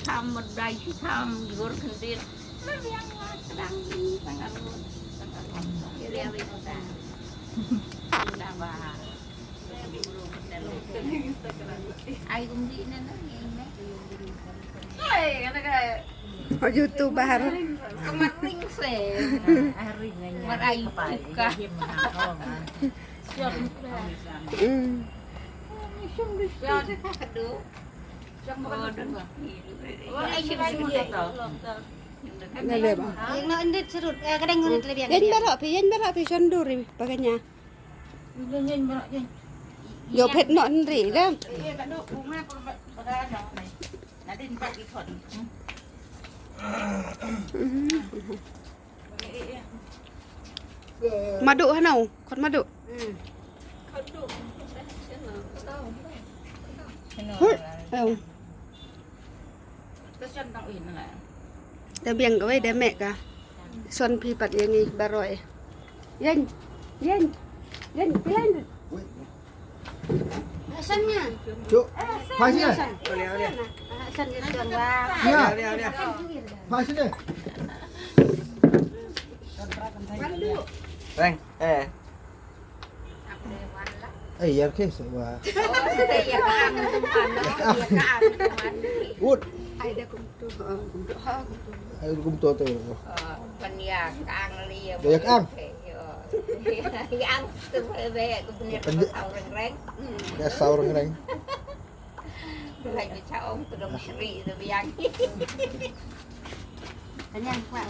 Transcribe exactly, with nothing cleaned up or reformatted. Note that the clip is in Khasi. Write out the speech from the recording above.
Tham mut dai shi tham yor khyndiat. Mar biang la sdang ni tang arun. Tang arun. Ria wi kota. Nda ba. Ai kum di na na ni me. Hai, ana ka. Oh, YouTuber. Kemat ring se. Mat ai ka. Hmm. Nale ba. Yang nak endit serut, eh, kadang ngerit lebih yang. Yang barak pi, yang barak pi, senduri baganya. Yo pet no endri dah. Madu hano, kot madu. Hmm. Hur, ayo. Ta biang kawei da meh ka. Son phi pat ïa ngi baroh. Yen, yen, yen, yen. Hasan nya. Cuk. Hasan. Hasan. Hasan nya. Hasan nya. Hasan nya. Reng. Eh. Eh, ïa ke sewa. Ut. Ai da kum tu, ha, kum tu, ha, kum tu. Ai da kum tu tu. Ban ïa ka ang li ïa. Ïa ka ang. Ïa ang tu be ku bniat ka saw reng reng. Ka saw reng reng. Lai ka cha ong tu dong sri tu biang. Tanya kuat.